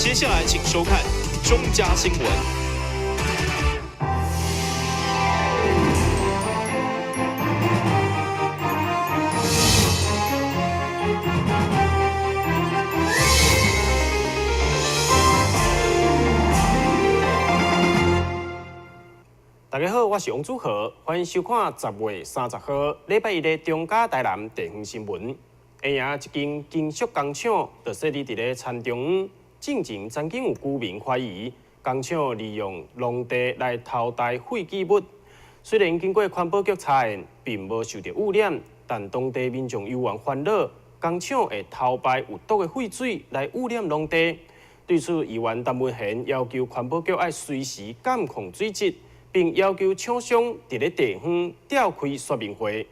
接下來請收看中嘉新聞。大家好，我是王祖豪，歡迎收看10月30號禮拜一的中嘉台南地方新聞。下營一間金屬工廠就設立佇咧田中央，進前曾經有居民懷疑工廠利用農地來偷排廢棄物。雖然經過環保局查驗，並無受到污染，但當地民眾猶原煩惱，工廠會偷排有毒的廢水來污染農地。對此，議員陳文賢要求環保局愛隨時監控水質，並要求廠商佇咧地方召開說明會。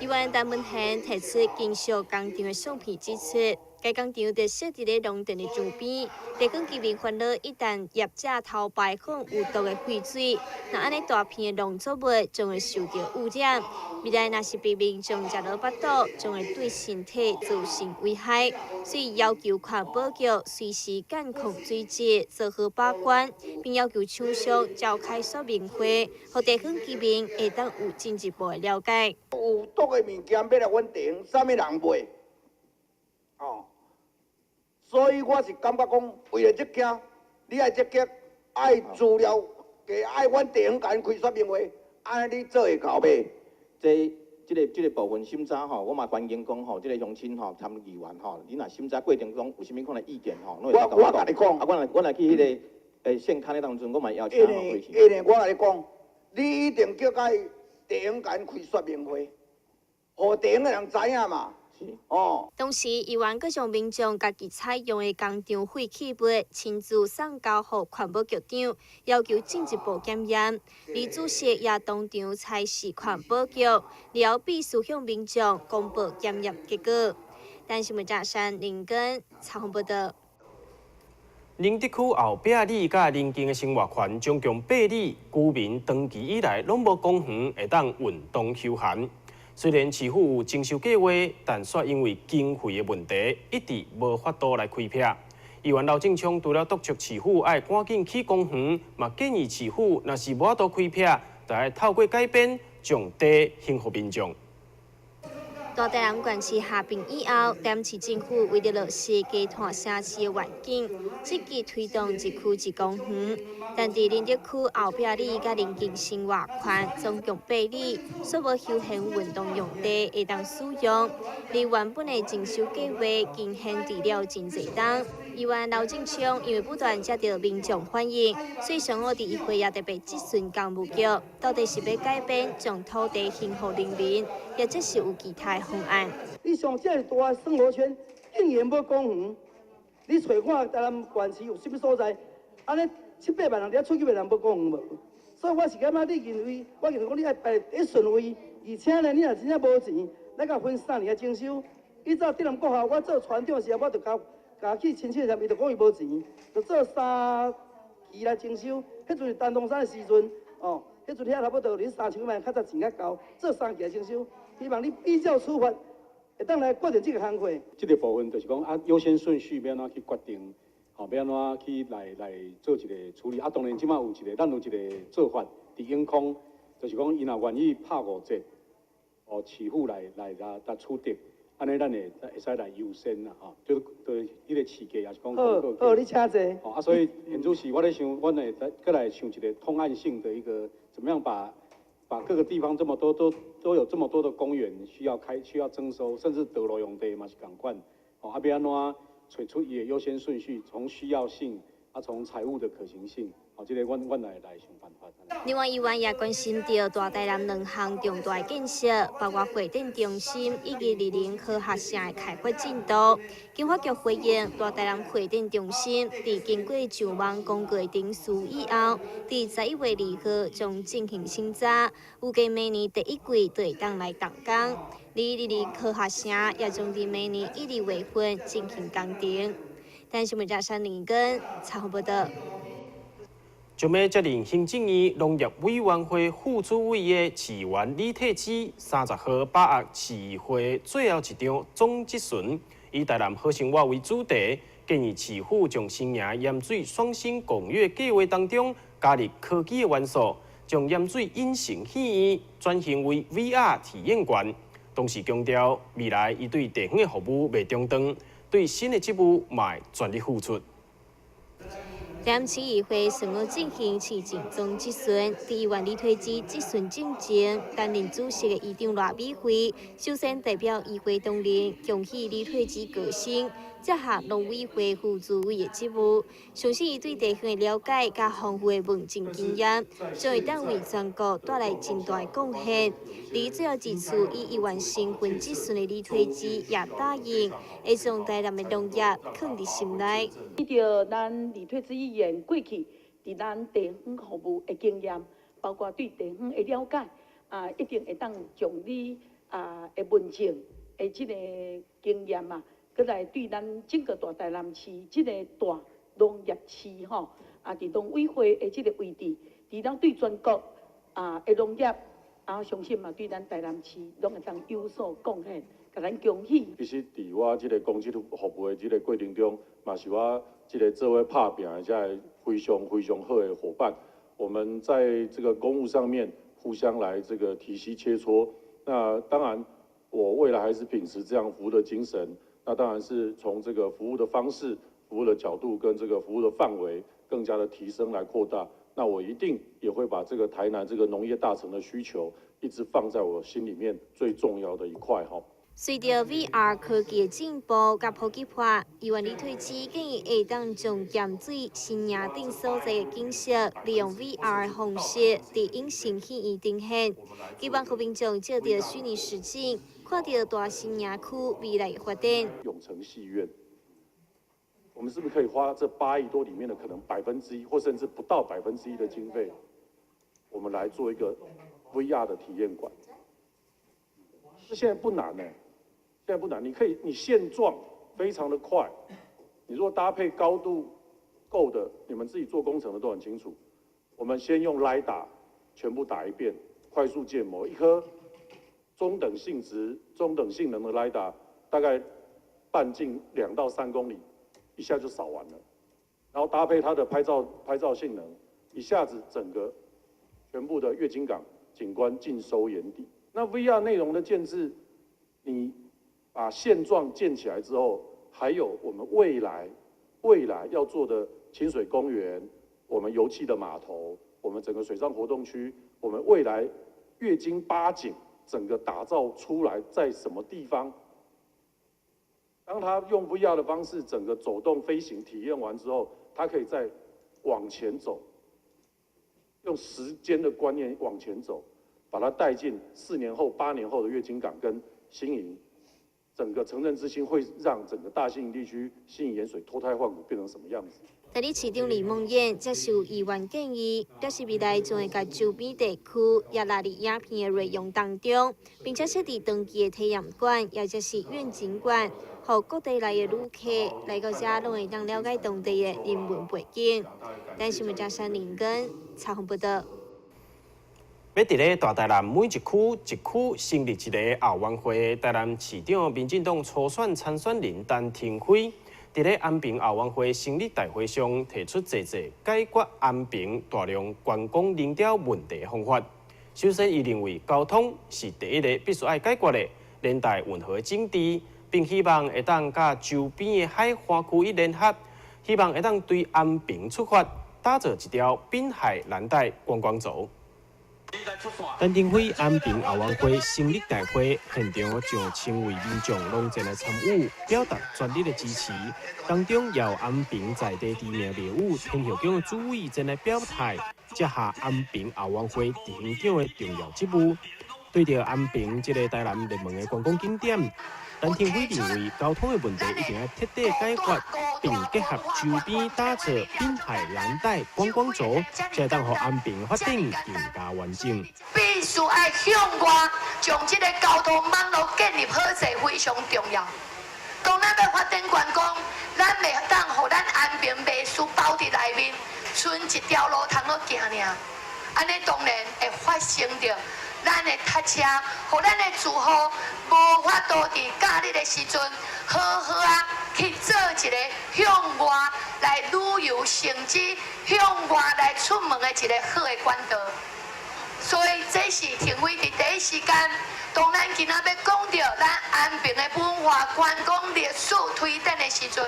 議員陳文賢提出金屬工廠的相片，指出，該工廠就設佇咧農田的周邊，地方居民煩惱，一旦業者偷排放有毒的廢水，那按呢大片的農作物將會受到污染。未來若是被民眾食落腹肚，將會對身體造成危害。所以要求環保局隨時監控水質，做好把關，並要求廠商召開說明會，予地方居民會當有進一步的了解。有毒的物件欲來阮地方，啥物人賣？哦，所以我是感覺講，為了這件，你愛積極，愛資料，加愛阮地方共𪜶開說明會，按呢你做會到未？這個部分審查吼，我嘛歡迎講吼，這個鄉親吼參議員吼，你若審查過程中有啥物款的意見吼，攏會使我共你講，啊，我若去彼個現勘的當陣，我嘛邀請吼過去。因為我共你講，你一定叫共地方共𪜶開說明會，予地方的人知影嘛。哦。同時，議員閣將民眾家己採用的工廠廢棄物親自送交予環保局長，要求進一步檢驗。李主席也當場差示環保局，了必須向民眾公布檢驗結果。但是，記者山林根採訪報道。寧德區後壁里佮鄰近的生活圈總共8里，居民長期以來攏無公園會當運動休閒。雖然市府有徵收計劃，但卻因為經費的問題，一直無法度來開闢。議員劉正昌除了督促市府愛趕緊起公園，嘛建議市府若是無法度開闢，就愛透過改編，將地還予民眾。大台南縣市合併以後，台南市政府為著落實低碳城市的願景，積極推動一區一公園。但佇寧德區後壁里佮鄰近生活圈總共8里，煞無休閒運動用地會當使用。而原本的徵收計劃，禁限佇了真濟冬。議員劉正昌因為不斷接到民眾反映，所以上午佇議會也特別質詢工務局，到底是欲改變將土地還予農民，抑或是有其他的方案？你像這大生活圈，竟然無公園，你揣看台南縣市有啥物所在？按呢七八萬人佇遐出去的人無公園無？所以我是感覺你認為，我認為講你愛排佇順位，而且呢，你若真正無錢，咱共分三年來徵收。以前竹南國校，我做船長的時候，我就共共去申請時，伊就講伊無錢，就做三期來徵收。彼陣是陳東山的時陣，哦，彼陣遐差不多恁3000萬，較早錢較夠，做三期來徵收。希望你比照處罰，會當來決定這個工課。這個部分就是講啊，優先順序欲按怎去決定，吼，欲按怎去來做一個處理。啊，當然這馬有一個，咱有一個做法，佇永康，就是講伊若願意拍五折，哦，市府來取得，按呢咱會使來優先啦，吼，就彼個市價也是講。好，好，你請坐。吼啊，所以現主是我咧想，阮會再閣來想一個通案性的一個，怎麼樣把各個地方這麼多都有這麼多的公園需要開需要徵收，甚至道路用地嘛是仝款，哦，啊欲按怎揣出伊的優先順序，從需要性啊，從財務的可行性，哦，這個阮來想辦法。另外，議員也關心著大台南兩項重大建設，包括會展中心以及二林科學城的開發進度。經發局回應，大台南會展中心佇經過上網公告程序以後，佇11月2號將進行審查，預計明年第一季就會當來動工。而二林科學城也將佇明年1、2月份進行工程。但是，記者陳林根採訪報道。將欲接任行政院農業委員會副主委的市議員李退之，30號把握市議會最後一場總質詢，以台南好生活為主題，建議市府將新營鹽水雙星拱月計劃當中加入科技的元素，將鹽水隱形戲院轉型為 VR 體驗館。同時強調，未來伊對地方的服務袂中斷，對新的職務嘛會全力付出。台南市議會上午進行市政總質詢，佇議員李退之質詢進前，擔任主席的議長賴美惠首先代表議會同仁恭喜李退之高升，接下農委會副主委的職務。相信伊對地方的了解佮豐富的問政經驗，將會當為全國帶來真大的貢獻。而最後一次以議員身份質詢的李退之也答應，會將台南的農業囥佇心內。依著咱李退之議員過去佇咱地方服務的經驗，包括對地方的了解，一定會當將你的問政的這个經驗啊，閣來對咱整個大台南市這个大農業市吼，佇農委會的這个位置，除了對全國的農業，相信嘛對咱台南市攏會當有所貢獻，共咱恭喜。其實，佇我這个公職服務的這个過程中，嘛是我這个做伙拍拚的這个非常非常好的夥伴。我們在這個公務上面互相來這個提攜切磋。那當然，我未來還是秉持這樣服務的精神。那當然是從這個服務的方式、服務的角度跟這個服務的範圍更加的提升來擴大。那我一定也會把這個台南這個農業大城的需求一直放在我心裡面最重要的一塊哈。隨著 VR 科技的進步佮普及化，議員李退之建議會當將鹹水新營等所在的景色，利用 VR 方式佇隱形戲院呈現，希望予民眾藉著虛擬實境，看著大新營區未來的發展。永成戲院，我們是不是可以花這8億多裡面的可能1%，或甚至不到1%的經費，我們來做一個 VR 的體驗館？這現在不難呢。現在不難，你可以，你現狀非常的快，你如果搭配高度夠的，你們自己做工程的都很清楚。我們先用 LiDAR 全部打一遍，快速建模，一顆中等性質、中等性能的 LiDAR，大概半徑2到3公里，一下就掃完了。然後搭配它的拍照性能，一下子整個全部的月津港景觀盡收眼底。那 VR 內容的建置，你把現狀建起來之後，還有我們未來要做的清水公園，我們遊憩的碼頭，我們整個水上活動區，我們未來月津八景整個打造出來在什麼地方？當他用 VR 的方式整個走動飛行體驗完之後，他可以再往前走，用時間的觀念往前走，把它帶進4年後、8年後的月津港跟新營。整個城鎮之星會讓整個大新營地區新營鹽水脫胎換骨變成什麼樣子？代理市長李孟諺接受議員建議，表示未來將會共周邊地區也納入影片的內容當中，並且設置長期的體驗館，也就是願景館，予各地來的旅客來到遮攏會當了解當地的人文背景。台新聞張山林根採訪報導。欲佇咧大台南每一區一區成立一个後援會，台南市長民進黨初選參選人陳亭妃，佇咧安平後援會成立大會上提出濟濟解決安平大量觀光人潮問題的方法。首先，伊認為交通是第一个必須愛解決的，連帶運河整治，並希望會當佮周邊的海岸區域聯合，希望會當對安平出發，打造一條濱海藍帶觀光軸。陳亭妃安平後援會成立大會現場上千位民眾攏前來參與，表達全力的支持。當中由安平在地知名立委田秀宮的主委前來表態，接下安平後援會執行長的重要職務。對著安平這个台南熱門的觀光景點，陳亭妃認為交通的問題一定愛徹底解決，並結合周邊打造濱海藍帶觀光軸，才會當予安平發展更加完整。必須愛向外將這个交通網路建立好勢，非常重要。當咱欲發展觀光，咱袂當予咱安平袂輸包佇內面，賰一條路通好行爾。按呢當然會發生著咱的塞車，予咱的住戶無法度佇假日的時陣好好仔去做一个向外來旅遊，甚至向外來出門的一個好的管道。所以這是廷輝佇第一時間，當咱今仔欲講著咱安平的文化觀光歷史推展的時陣，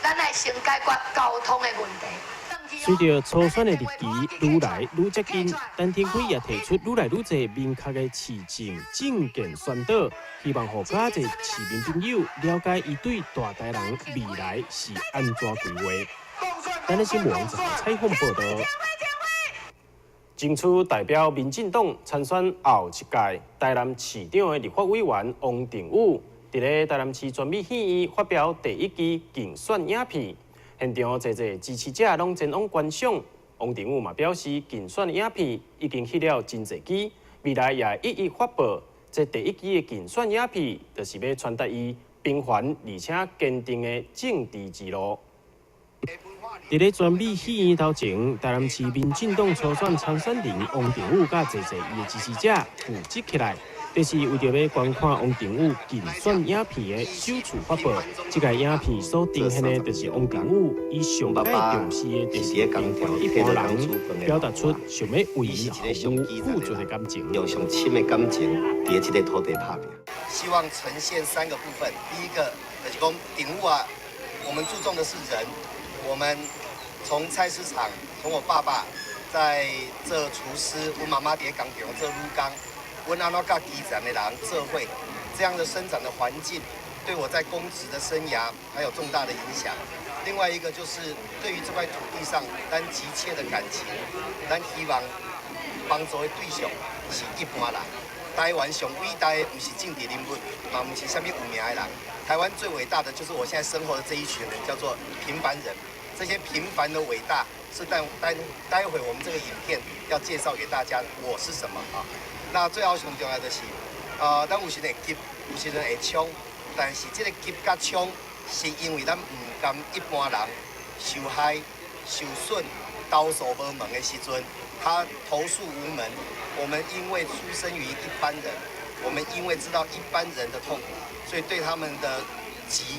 咱來先解決交通的問題。隨著初選的日期愈來愈接近，陳廷輝也提出愈來愈濟明確的市政政見宣導，希望予較濟市民朋友了解伊對大台南未來是按怎規劃。台南新聞採訪報導。爭取代表民進黨參選後一屆台南市長的立法委員王定宇，佇咧台南市全美戲院發表第一支競選影片，現場濟濟支持者攏前往觀賞。王定宇嘛表示，競選影片已經翕了真濟支，未來也會一一發布。這第一支的競選影片，就是欲傳達伊平凡而且堅定的政治之路。佇咧全美戲院頭前，台南市民進黨初選參選人王定宇佮濟濟伊的支持者聚集起來，這是為著欲觀看王定宇競選影片的首次發布。這个影片所呈現的，就是王定宇伊上蓋重視的，就是平凡一般人，表達出想欲為伊服務付出的感情，用上深的感情，佇這个土地拍拚。希望呈現三個部分，第一個就是講定宇啊，我們注重的是人。我們從菜市場，從我爸爸在做廚師，阮媽媽佇工廠做女工，阮按怎佮基層的人做伙，這樣的生長的環境，對我在公職的生涯還有重大的影響。另外一個就是對於這塊土地上，咱急切的感情，咱希望幫助的對象是一般人。台灣上偉大的毋是政治人物，嘛毋是啥物有名的人。台灣最偉大的就是我現在身後的這一群人，叫做平凡人。這些平凡的偉大，是待待待會我們這個影片要介紹給大家，我是什麼啊？那最後上重要的是，咱有時會急，有時陣會衝，但是這個急佮衝，是因為咱毋甘一般人受害、受損、投訴無門的時陣，他投訴無門。我們因為出生於一般人，我們因為知道一般人的痛苦，所以對他們的急，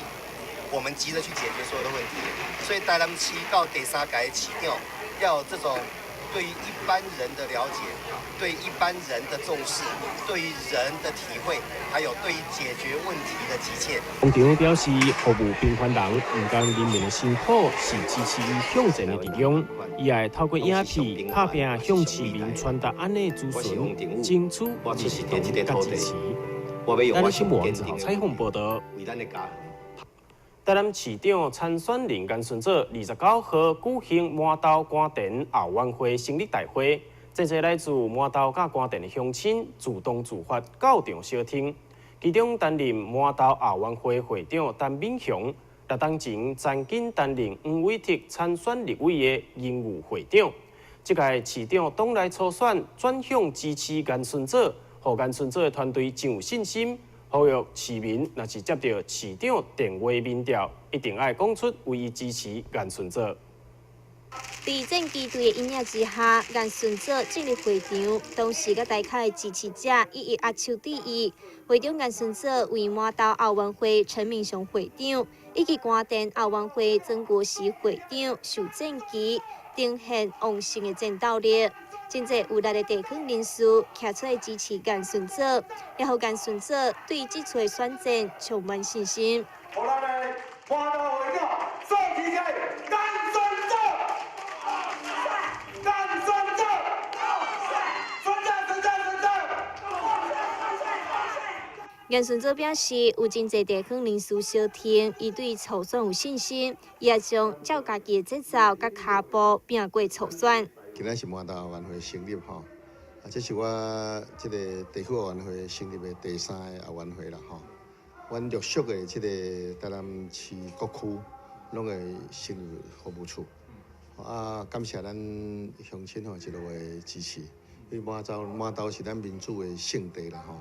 我們急着去解決所有的問題。所以台南市到第三屆市長，要有這種對於一般人的了解，對一般人的重視，對於人的體會，還有對於解決問題的急切。王定宇表示，服務平凡人、毋甘人民的辛苦，是支持伊向前的力量。伊也會透過影片拍拚向市民傳達按呢資訊，爭取認同佮支持。台南新聞採訪報導。台南市長參選人顏順祖29號舉行滿豆官田後援會成立大會，濟濟來自滿豆佮官田的鄉親自動自發到場相聽。其中擔任滿豆後援會會長陳敏雄，六當前曾經擔任黃偉哲參選立委的榮譽會長。這屆市長黨內初選轉向支持顏順祖，予顏順祖的團隊真有信心。呼籲市民，若是接著市長電話民調，一定愛講出為伊支持顏順祖。佇戰機隊的引領之下，顏順祖進入會場，當時佮台下的支持者一一握手致意。會長顏順祖為滿豆後援會陳明雄會長，以及官田後援會曾國熙會長受戰旗，呈現旺盛的戰鬥力。真濟有力的地方人士徛出來支持顏順祖，也予顏順祖對這次的選戰充滿信心。予咱的滿豆會長宋其杰，顏順祖，顏順祖，順戰順戰順戰。顏順祖表示，有真濟地方人士相挺，伊對初選有信心，伊也將照家己的節奏佮跤步拚過初選。今仔是滿豆後援會成立吼，啊，這是我這個地區後援會成立的第三个後援會啦吼。阮陸續的這个台南市各區攏會成立服務處，啊，感謝咱鄉親吼一路的支持。因為滿豆滿豆是咱民主的聖地啦吼。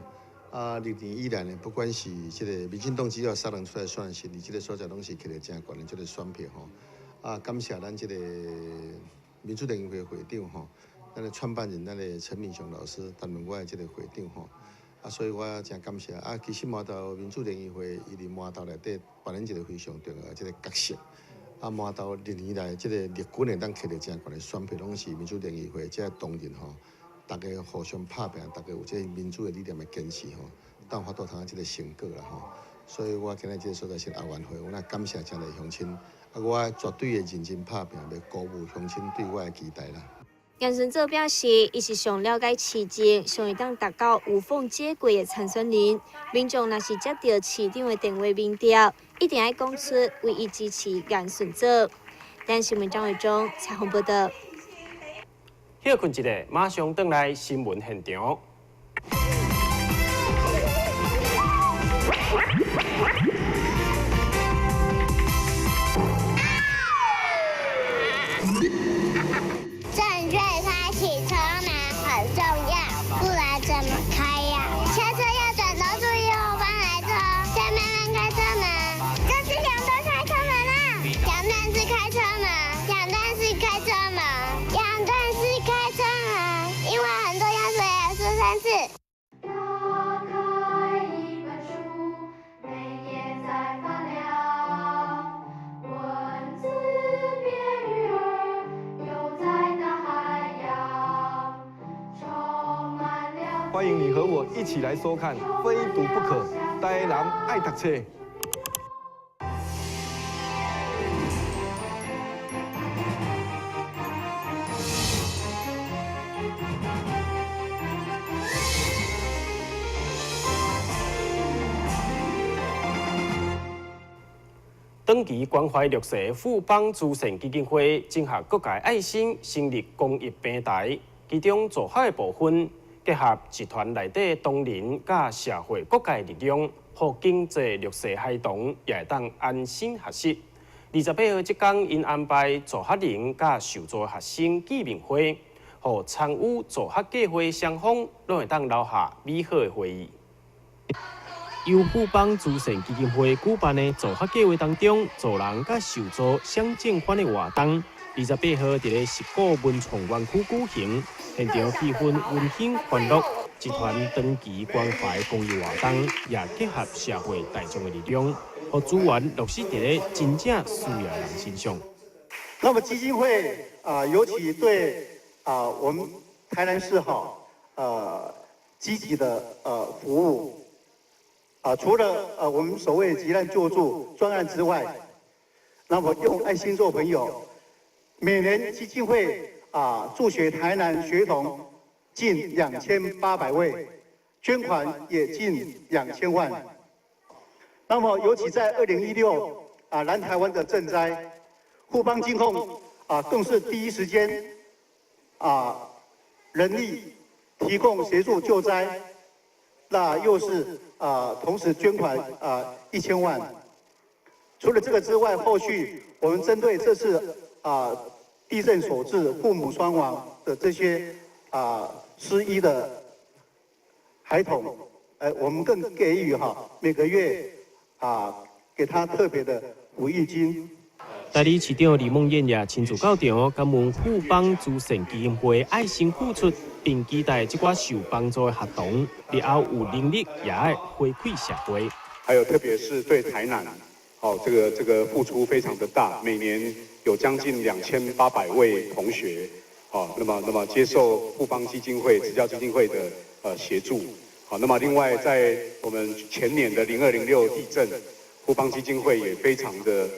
啊，歷年以來呢，不管是這个民進黨只要啥人出來選，是佇這个所在攏是摕著誠懸的這个選票吼。啊，感謝咱這个民主聯誼會會長吼，咱的創辦人咱的陳敏雄老師擔任我的這个會長吼。啊，所以我誠感謝。啊，其實滿豆民主聯誼會伊佇滿豆內底扮演一个非常重要的這个角色。啊，麻豆历年来这个陆军会当摕著诚悬的选票，攏是民主联谊会这同仁吼，大家互相拍拚，大家有这个民主的理念的坚持吼，才有法度通这个成果啦吼。所以我今日这个所在是亚运会，我若感谢遮济乡亲，啊，我绝对会认真拍拚，袂辜负乡亲对我的期待啦。颜顺祖表示，伊是上了解市政，上会当达到无缝接轨的参选人。民众若是接到市长的电话民调，一定爱讲出唯一支持颜顺祖。台新闻张伟忠采访报道。歇睏一下，马上转来新闻现场。正确开启车门很重要，不然怎么开呀？下车要转头注意后方来车，再慢慢开车门。这是两段开车门啊！两段式开车门，两段式开车门，两段式开车门，因为很多要水要说三次。打开一本书，每页在发亮，文字变鱼儿游在大海洋，充满了。欢迎你和我一起来收看《非读不可》，台南爱读册。长期关怀弱势富邦慈善基金会整合各界爱心，成立公益平台，其中助学的部分结合集团内底同仁佮社会各界力量，予经济弱势孩童也会当安心学习。28号这天，𪜶安排助学营佮受助学生见面会，予参与助学计划双方拢会当留下美好的回忆。由富邦慈善基金会举办的助学计划当中，助人佮受助相正反的活动，28号伫咧十鼓文创园区举行，现场气氛温馨欢乐。集团长期关怀公益活动，也结合社会大众的力量，予资源落实伫咧真正需要的人身上。那么基金会啊，尤其对啊我们台南市哈积极的服务。啊，除了我们所谓急难救助专案之外，那么用爱心做朋友，每年基金会啊助学台南学童近2800位，捐款也近2000万。那么尤其在2016啊南台湾的震灾，富邦金控啊更是第一时间啊人力提供协助救灾，那又是。同时捐款1000万。除了这个之外，后续我们针对这次地震所致父母双亡的这些失依的孩童，我们更给予每个月给他特别的抚育金。代理市长李孟谚也亲自到场，感恩富邦慈善基金会爱心付出，并期待这寡受帮助的学童日后有能力也爱回馈社会。还有特别是对台南，这个付出非常的大，每年有将近2800位同学，那么接受富邦基金会、慈教基金会的协助。好，那么另外在我们前年的0206地震，富邦基金会也非常的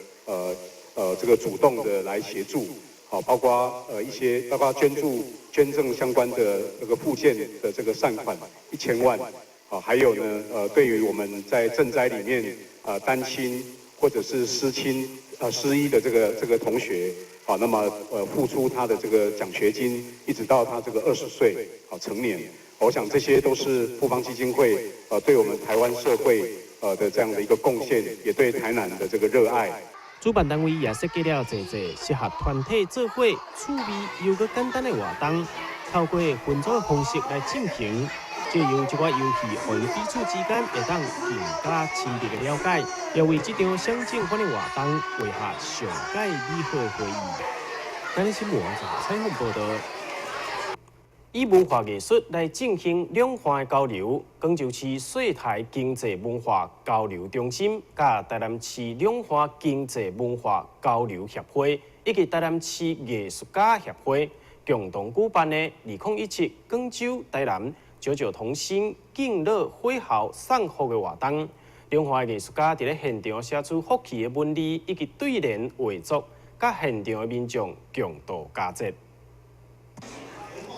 这个主动的来协助，好，包括一些，包括捐助、捐赠相关的这个附件的这个善款1000万，好，还有呢，对于我们在震灾里面单亲或者是失亲失依的这个同学，好，那么付出他的这个奖学金，一直到他这个20岁好成年，我想这些都是富邦基金会对我们台湾社会的这样的一个贡献，也对台南的这个热爱。主办单位也设计了济济适合团体做伙、趣味又阁简单的活动，透过分组的方式来进行，藉由这款游戏，予彼此之间会当更加深入的了解，也为这场相正款的活动画下上盖美好的回忆。台南新闻网采访报道。以文化藝術來進行兩岸交流，廣州市穗台經濟文化交流中心、佮台南市兩岸經濟文化交流協會以及台南市藝術家協會共同舉辦的2017廣州台南久久同心敬老火候送福的活動，兩岸藝術家佇咧現場寫出福氣的文字以及對聯畫作，佮現場的民眾共度佳節。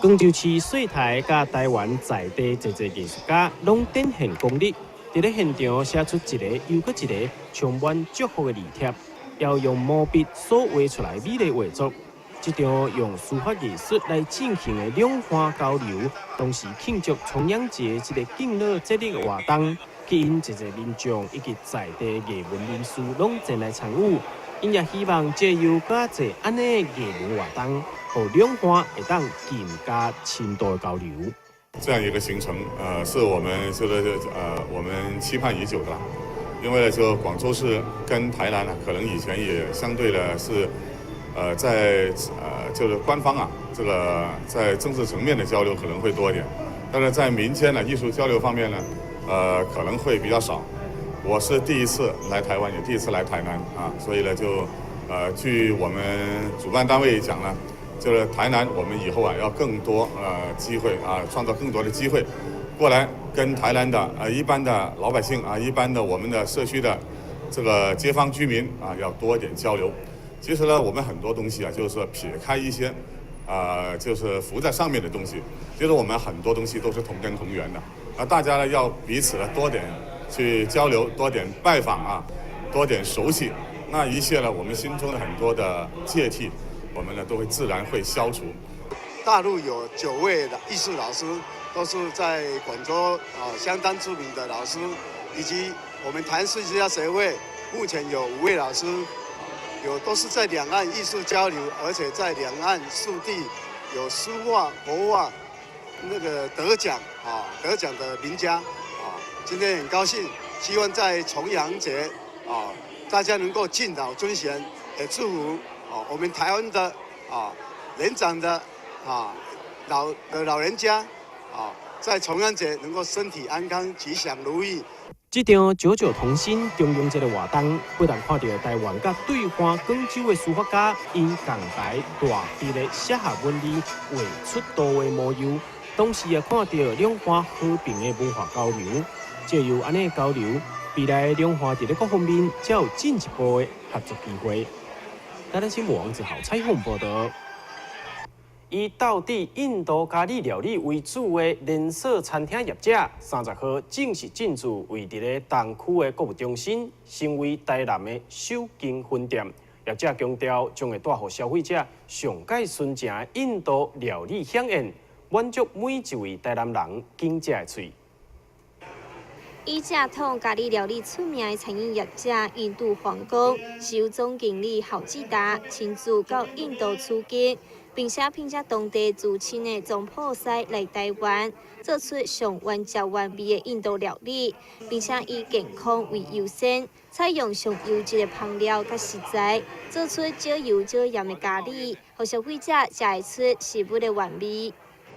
廣州市穗台佮台灣在地濟濟藝術家攏展現功力，佇咧現場寫出一個又閣一個充滿祝福的字帖，又用毛筆所畫出來美麗畫作。這場用書法藝術來進行的兩岸交流，同時慶祝重陽節這个敬老節日的活動，吸引濟濟民眾以及在地藝文人士攏前來參與。𪜶也希望藉由較濟按呢藝文活動，予兩岸會當更加深度的交流。這樣一個行程，是我們這個我們期盼已久的啦。因為呢，就廣州市跟台南呢，可能以前也相對的是，在就是官方啊，這個在政治層面的交流可能會多一點，但是在民間呢，藝術交流方面呢，可能會比較少。我是第一次來台灣，也第一次來台南啊，所以呢，就，據我們主辦單位講呢，就是台南我們以後啊要更多機會啊，創造更多的機會，過來跟台南的一般的老百姓啊，一般的我們的社區的這個街坊居民啊，要多一點交流。其實呢，我們很多東西啊，就是說撇開一些，就是浮在上面的東西，其實我們很多東西都是同根同源的。啊，大家呢要彼此呢多點去交流，多點拜訪啊，多點熟悉，那一切呢，我們心中的很多的芥蒂，我們呢都會自然會消除。大陸有9位的藝術老師，都是在廣州啊相當著名的老師，以及我們台灣藝術家協會目前有5位老師，有都是在兩岸藝術交流，而且在兩岸四地有書畫、國畫那個得獎啊得獎的名家啊。今天很高興，希望在重陽節啊，大家能夠敬老尊賢，也祝福啊我們台灣的啊年長的啊老的老人家啊，在重陽節能夠身體安康、吉祥如意。這場久久同心重陽節的活動，不但看著台灣佮對岸廣州的書法家𪜶共排大筆的寫下文字，畫出圖畫模樣，同時也看著兩岸和平的文化交流。藉由按呢交流，未來兩岸佇咧各方面才有進一步的合作機會。台南新聞王子豪採訪報導。以道地印度咖喱料理為主的連鎖餐廳業者，30號正式進駐位佇咧東區的購物中心，成為台南的首間分店。業者強調，將會帶予消費者上蓋純正的印度料理饗宴，滿足每一位台南人揀食的喙。以正統咖喱料理出名的餐飲業者印度皇宮，是由總經理郝志達親自到印度取經，並且聘請當地資深的總鋪師來台灣，做出上原汁原味的印度料理，並且以健康為優先，採用上優質的香料佮食材，做出少油少鹽的咖喱，予消費者食會出食物的原味。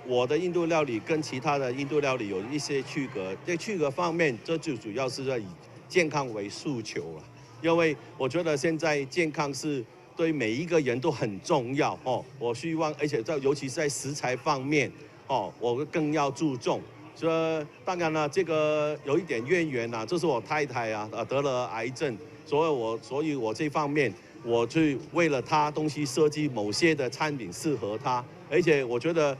我的印度料理跟其他的印度料理有一些區隔，在區隔方面，這就主要是在以健康為訴求了。因為我覺得現在健康是對每一個人都很重要哦。我希望，而且在尤其是在食材方面哦，我更要注重。所以當然了，這個有一點淵源呐，這是我太太啊，得了癌症，所以我這方面我去為了她東西設計某些的餐品適合她，而且我覺得。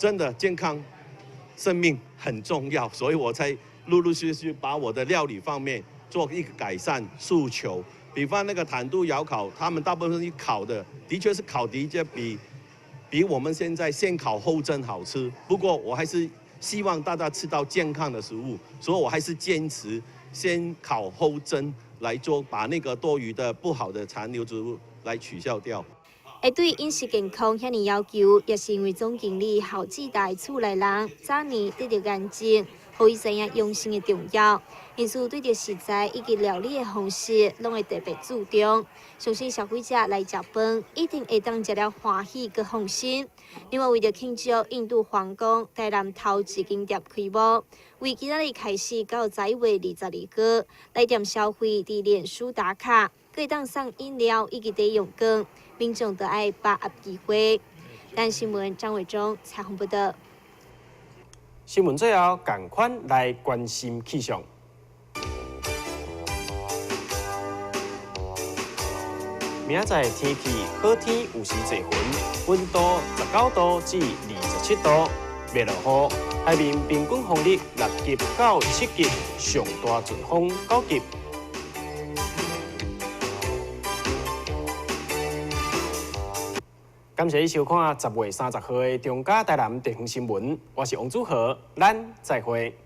真的健康、生命很重要，所以我才陸陸續續把我的料理方面做一個改善訴求。比方那個坦度窯烤，他們大部分烤的，的確是烤的確比我們現在先烤後蒸好吃。不過我還是希望大家吃到健康的食物，所以我還是堅持先烤後蒸來做，把那個多餘的不好的殘留植物來取消掉。會對飲食健康遐爾要求，也是因為總經理侯志大厝內人早年得著癌症，予伊知影養生的重要。因此對著食材以及料理的方式，攏會特別注重。相信消費者來食飯，一定會當食了歡喜閣放心。另外，為著慶祝印度皇宮台南頭一間店開幕，為今仔日開始到11月22號，來店消費佇臉書打卡，閣會當送飲料以及抵用券，民眾著愛把握機會。台新聞張偉忠採訪報導。新聞最後，仝款來關心氣象。明仔載天氣好天，有時濟雲，溫度19度至27度，袂落雨。海面平均風力6級到7級，上大陣風9級。感謝你收看10月30號的中嘉台南地方新聞，我是王祖豪，咱再會。